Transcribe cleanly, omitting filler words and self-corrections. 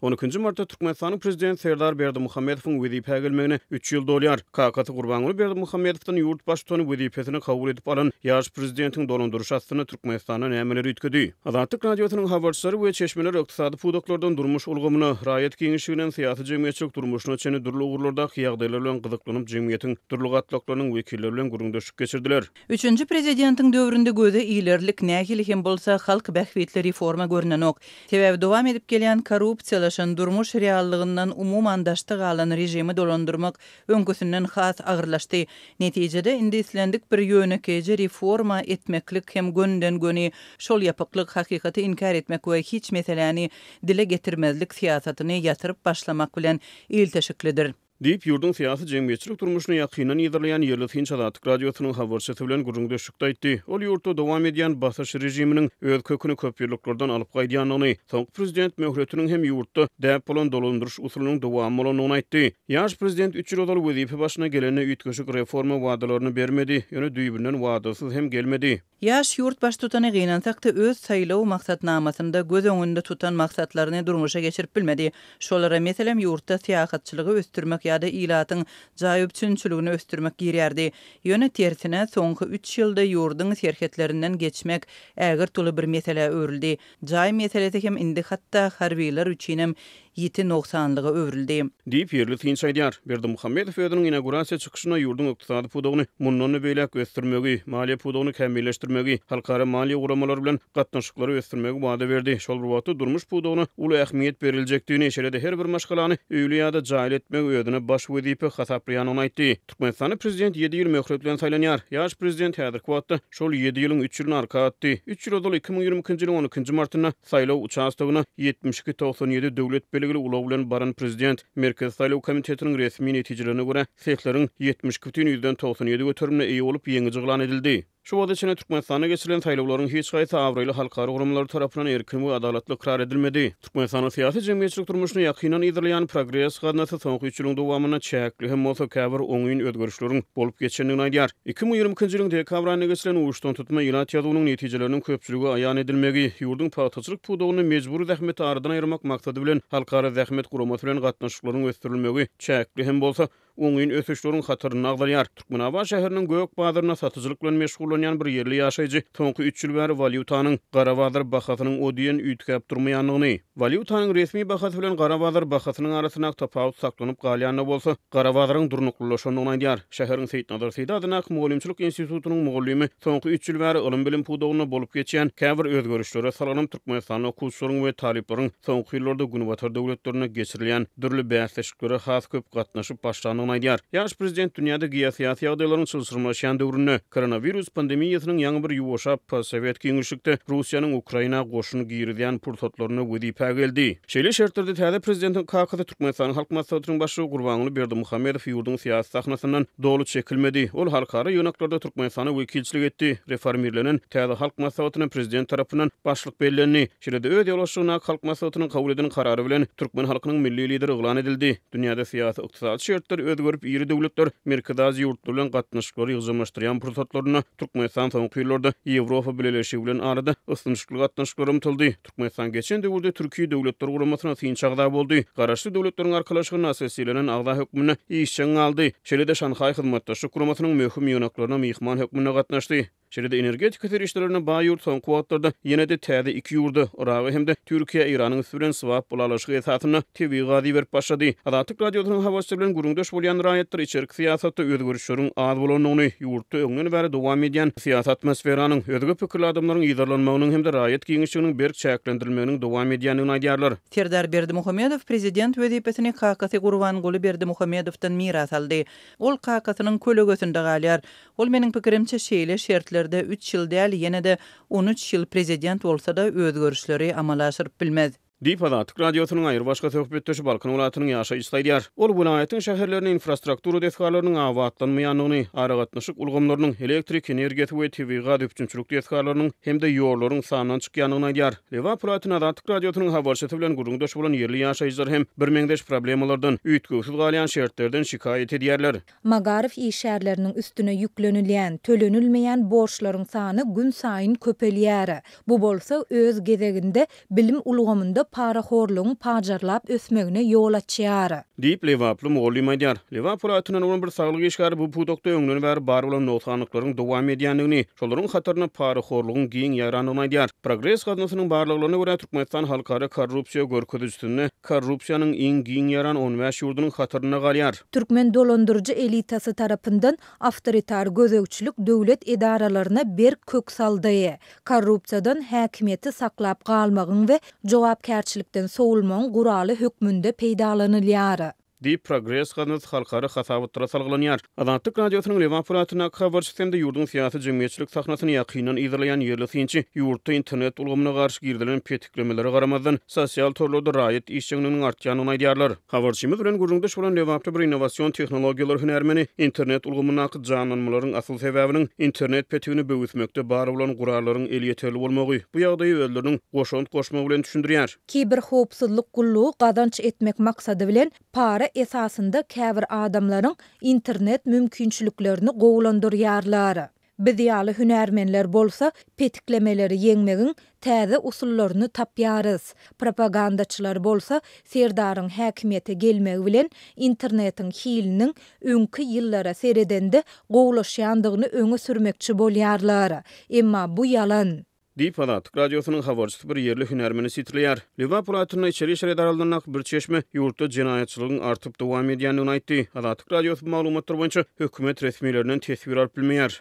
On ikinji martda Türkmenistanyň Prezidenti Serdar Berdimuhamedowyň wezipä gelmegine üç ýyl dolýar. Kakasy Gurbanguly Berdimuhamedowdan ýurt Baştutany wezipesini kabul edip alan ýaş prezidentiň dolandyryşy astynda Türkmenistanda nämeler üýtgedi? Azatlyk Radiosynyň habarçylary we çeşmeleri ykdysady pudaklardan durmuş ulgamyna, raýat giňişliginden syýasy-jemgyýetçilik durmuşyna çenli dürli ugurlardaky ýagdaýlar bilen gyzyklanyp jemgyýetiň dürli gatlaklarynyň wekilleri bilen gürrüňdeşlik geçirdiler. Üçünji prezidentiň döwründe göze ilerlik nähili hem bolsa halk bähbitli reforma görnenok. Sebäbi dowam edip gelýän korrupsiýalaşan durmuş reallygyndan umuman daşda galan režimi dolandyrmak öňküsinden has agyrlaşdy. Netijede indi islendik bir ýönekeýje reforma etmeklik hem gönüden-göni şol ýapyklyk, hakykaty inkär etmek we hiç meseläni dile getirmezlik syýasatyny ýatyryp başlamak bilen ilteşiklidir. Diýip, ýurduň syýasy-jemgyýetçilik durmuşyny ýakyndan yzarlaýan ýerli synçy Azatlyk Radiosynyň habarçysy bilen gürrüňdeşlikde aýtdy. Ol ýurtda dowam edýän basyş režiminiň öz köküni köpýyllyklardan alyp gaýdýandygyny, soňky prezident möhletiniň hem ýurtda däp bolan dolandyryş usulynyň dowamy bolandygyny aýtdy. Ýaş prezident üç ýyl ozal wezipe başyna gelende üýtgeşik reforma wadalaryny bermedi, ýöne düýbünden wadasyz hem gelmedi. Ýaş ýurt baştutany gynansak-da öz saýlaw maksatnamasynda göz öňünde tutan maksatlaryny durmuşa geçirip bilmedi. Şolara meselem ýurtda syýahatçylygy ösdürmek ýa-da ilatyň jaý üpjünçiligini ösdürmek girýärdi. Ýöne tersine soňky üç ýylda ýurduň serhetlerinden geçmek ägirt uly bir meselä öwrüldi. Jaý meselesi hem indi hatda harbylar üçinem ýiti nogsanlyga öwrüldi. Diýip, ýerli synçy aýdýar. Berdimuhamedow özüniň inaugurasiýa çykyşynda ýurduň ykdysady pudagyny mundan-da beýläk ösdürmegi, maliýe pudagyny kämilleşdirmegi, halkara maliýe guramalary bilen gatnaşyklary ösdürmegi wada berdi. Şol bir wagtda, durmuş pudagyna uly ähmiýet beriljekdigini, şeýle-de her bir maşgalany öýli ýa-da jaýly etmegi özüne baş wezipe hasaplaýandygyny aýtdy. Türkmenistanda prezident ýedi ýyl möhlet bilen saýlanýar. Ýaş prezident häzirki wagtda şol ýedi ýylyň üç ýylyny arka atdy. Üç ýyl ozal 2022-nji ýylyň on ikinji martynda saýlaw uçastogyna 72 97 döwlet belgili ulag bilen baran prezident Merkezi saýlaw komitetiniň resmi netijelerine görä sesleriň 72 bütin ýüzden 97 göterimine eýe bolup ýeňiji yglan edildi. Şu wagta çenli Türkmenistanda geçirilen saýlawlaryň hiç haýsy abraýly halkara guramalary tarapyndan erkin we adalatly ykrar edilmedi. Türkmenistanyň syýasy-jemgyýetçilik durmuşyny ýakyndan yzarlaýan Progres gaznasy soňky üç ýylyň dowamynda çäkli hem bolsa käbir oňyn özgerişleriň bolup geçendigini aýdýar. 2022-nji ýylyň dekabr aýynda geçirilen uçdantutma ilat ýazuwynyň netijeleriniň köpçülige aýan edilmegi, ýurduň pagtaçylyk pudagynda mejbury zähmeti aradan aýyrmak maksady bilen Halkara zähmet guramasy bilen gatnaşyklaryň ösdürilmegi çäkli hem bolsa oňyn ösüşleriň hatarynda agzalýar. Türkmenabat şäheriniň gök bazarynda satyjylyk bilen meşgullanýan bir ýerli ýaşaýjy soňky üç ýyl bäri walýutanyň gara bazar bahasynyň o diýen üýtgäp durmaýandygyny, walýutanyň resmi bahasy bilen gara bazar bahasynyň arasyndaky tapawut saklanyp galýan-da bolsa, gara bazaryň durnuklylaşandygyny aýdýar. Şäheriň Seýitnazar Seýdi adyndaky mugallymçylyk institutynyň mugallymy soňky üç ýyl bäri ylym-bilim pudagynda bolup geçýän käbir özgerişlere salgylanyp, türkmenistanly okuwçylaryň we talyplaryň soňky ýyllarda Günbatar döwletlerinde geçirilýän dürli bäsleşiklere has köp gatnaşyp başlandygyny aýdýar. Ýaş prezident dünýäde geosyýasy ýagdaýlaryň çylşyrymlaşýan döwründe, koronawirus pandemiýasynyň ýaňy bir ýuwaşap, postsowet giňişlikde Russiýanyň Ukraina goşun girizýän pursatlarynda wezipä geldi. Şeýle şertlerde täze prezidentiň kakasy Türkmenistanyň Halk Maslahatynyň Başlygy Gurbanguly Berdimuhamedow ýurduň syýasy sahnasyndan doly çekilmedi. Ol halkara ýygnaklarda Türkmenistana wekilçilik etdi. Reformirlenen täze Halk Maslahatyna prezident tarapyndan başlyk bellendi. Şeýle-de öz ýolbaşçylygyndaky Halk Maslahatynyň kabul eden karary bilen türkmen halkynyň Milli Lideri yglan edildi. Dünýäde syýasy, ykdysady şertler özgerip, iri döwletler Merkezi Aziýa ýurtlary bilen gatnaşyklary ýygjamlaşdyrýan pursatlarynda Türkmenistan soňky ýyllarda Ýewropa Bileleşigi bilen arada ysnyşykly gatnaşyklara ymtyldy. Türkmenistan geçen döwürde Türki Döwletler Guramasyna synçy agza boldy. Garaşsyz Döwletleriň Arkalaşygyna assosirlenen agza hökmünde işjeň galdy. Şeýle-de Şanhaý Hyzmatdaşlyk Guramasynyň möhüm ýygnaklaryna myhman hökmünde gatnaşdy. Şeýle-de energetika serişdelerine baý ýurt soňky wagtlarda ýene-de täze iki ýurda, Yraga hem-de Türkiýä Eýranyň üsti bilen swap ylalaşygy esasynda tebigy gaz iberip başlady. Azatlyk Radiosynyň habarçysy bilen gürrüňdeş bolýan raýatlar içerki syýasatda özgerişleriň az bolandygyny, ýurtda öňden bäri dowam edýän syýasy atmosferanyň, özge pikirli adamlaryň yzarlanmagynyň hem-de raýat giňişliginiň berk çäklendirilmeginiň dowam edýändigini aýdýarlar. Serdar Berdimuhamedow prezident wezipesini kakasy Gurbanguly Berdimuhamedowdan miras aldy. Ol kakasynyň kölegesinde galýar. Ol meniň pikirimçe şeýle şertlerde üç ýyl däl ýene-de on üç ýyl prezident bolsa-da özgerişleri amala aşyryp bilmez. Diýip, Azatlyk Radiosynyň aýrybaşga söhbetdeşi Balkan welaýatynyň ýaşaýjysy aýdýar. Ol welaýatyň şäherlerinde infrastruktura desgalarynyň abatlanmaýandygyny, aragatnaşyk ulgamlarynyň, elektrik energiýasy we tebigy gaz üpjünçilik desgalarynyň hem-de ýollaryň sandan çykýandygyny aýdýar. Lebap welaýatynda Azatlyk Radiosynyň habarçysy bilen gürrüňdeş bolan ýerli ýaşaýjylar hem birmeňzeş problemalardan, üýtgewsiz galýan şertlerden şikaýat edýärler. Magaryf işgärleriniň üstüne ýüklenilýän, tölenilmeýän borçlaryň sany günsaýyn köpelýär. Bu bolsa, öz gezeginde, bilim ulgamynda. parahorlugyň pajarlap ösmegine ýol açýar. Diýip, lebaply mugallym aýdýar. Lebap welaýatyndan bolan bir saglyk işgäri bu pudakda öňden bäri bar bolan nogsanlyklaryň dowam edýändigini, şolaryň hatarynda parahorlugyň giň ýaýrandygyny aýdýar. Progres gaznasynyň barlaglaryna görä, Türkmenistan halkara korrupsiýa görkezijisinde korrupsiýanyň iň giň ýaýran 15 ýurdunyň hatarynda galýar. Türkmen dolandyryjy elitasy tarapyndan awtoritar gözegçilik döwlet edaralaryna berk kök saldy. Korrupsiýadan häkimiýeti saklap galmagyň we jogapkärçilikden sowulmagyň guraly hökmünde peýdalanylýar. Diýip, Progres gaznasy halkara hasabatlara salgylanýar. Azatlyk Radiosynyň Lebap welaýatyndaky habarçysy hem-de ýurduň syýasy-jemgyýetçilik sahnasyny ýakyndan yzarlaýan ýerli synçy ýurtda internet ulgamyna garşy girizilen petiklemelere garamazdan, sosial torlarda raýat işjeňliginiň artýandygyny aýdýarlar. Habarçymyz bilen gürrüňdeş bolan lebaply bir innowasion tehnologiýalar hünärmeni internet ulgamyndaky janlanmalaryň asyl sebäbiniň internet petigini böwüsmekde bar bolan gurallaryň elýeterli bolmagy, bu ýagdaýy özleriniň goşant goşmagy bilen düşündirýär. Kiberhowpsuzlyk gullugy gazanç etmek maksady bilen para esasynda käbir adamlaryň internet mümkinçiliklerini gowulandyrýarlar. Biz ýaly hünärmenler bolsa petiklemeleri ýeňmegiň täze usullaryny tapýarys. Propagandaçylar bolsa Serdaryň häkimiýete gelmegi bilen internetiň hiliniň öňki ýyllara seredende gowulaşýandygyny öňe sürmekçi bolýarlar. Emma bu ýalan. Diýip, Azatlyk Radiosynyň habarçysy bir ýerli hünärmeni sitirleýär. Lebap welaýatynda içeri işler edaralaryndaky bir çeşme ýurtda jenaýatçylygyň artyp dowam edýändigini aýtdy. Azatlyk Radiosy bu maglumatlar boýunça hökümet resmilerinden teswir alyp bilmeýär.